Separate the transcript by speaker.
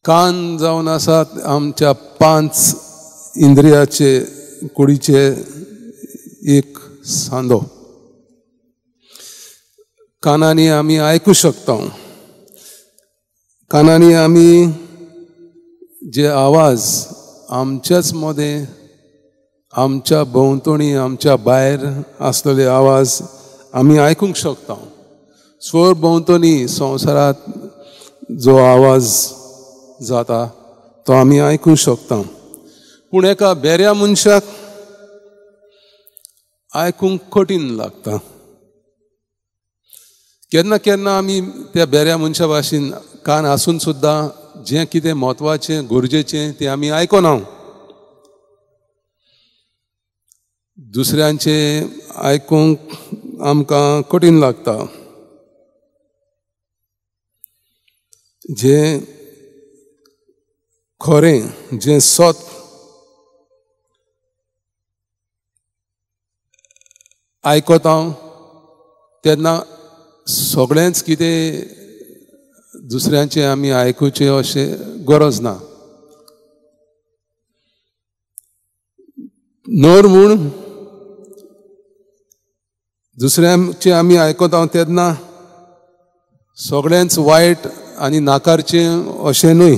Speaker 1: कान जावन आसात आमच्या 5 इंद्रियाचे कुडीचे एक सांदो. कानांनी आमी आयकूं शकता. कानांनी आमी जे आवाज आमच्याच मदें, आमच्या भोंवतणी, आमच्या भायर आसलेले आवाज आमी आयकूंक शकता. स्वर भोंवतणी संवसारांत जो आवाज जाता तो आमी आयकूंक शकता. पूण एका बेऱ्या मनशाक आयकूंक कठीण लागता. केन्ना केन्ना आमी त्या बेऱ्या मनशा भाशेन कान आसून सुद्दां जें कितें म्हत्वाचें गरजेचें तें आमी आयकना. दुसऱ्यांचें आयकूंक आमकां कठीण लागता. जें खरें, जें सत आयकता तेन्ना सगळेंच कितें दुसऱ्यांचें आमी आयकुचें अशें गरज ना. नर म्हूण दुसऱ्यांचें आमी आयकता तेन्ना सगळेंच वायट आनी नाकारचें अशें न्हय.